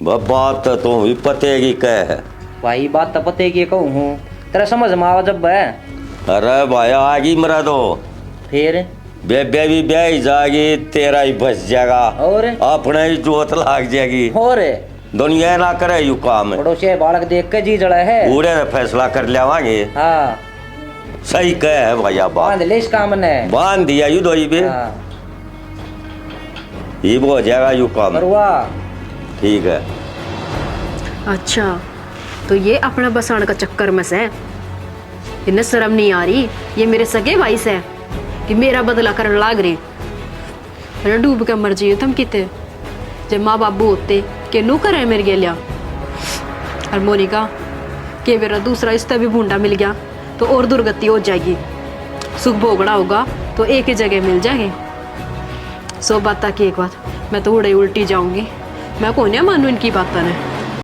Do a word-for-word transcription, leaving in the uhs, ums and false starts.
ब-, बात तो तू भी पते की कह है। भाई, बात तो पते की कहूँ हूँ, तेरा समझ में आवा जब है। अरे भाई, आ गई मेरा तो। फिर? बेबे भी ब्याह ही जाएगी, तेरा ही बस जाएगा। और? अपने ही जोत लाग जाएगी। और? दुनिया ना करे यू काम। पड़ोसिया बालक देख के जी जला है। उड़े फैसला कर लेवांगे। हाँ। सही कह है भैया बात। बांध ले इस काम ने। बांध दिया यू दोई बे। हाँ। ये वो हो जाएगा यू काम। करवा। ठीक है। अच्छा, तो ये अपना बसाण का चक्कर में से, इन्हें शर्म नहीं आ रही? ये मेरे सगे भाई से कि मेरा बदला करने लाग रहे। अरे, डूब के मर जाइए तुम किते। जब माँ बाबू होते, के नू करे मेरे गेलिया? और मोनिका, के मेरा दूसरा रिश्ता भी भूंडा मिल गया तो और दुर्गति हो जाएगी। सुख भोगना होगा तो एक ही जगह मिल जाएंगे। सौ बात की एक बात, मैं तो उड़े उल्टी जाऊंगी। मैं कोन्या मानू इनकी बातों ने।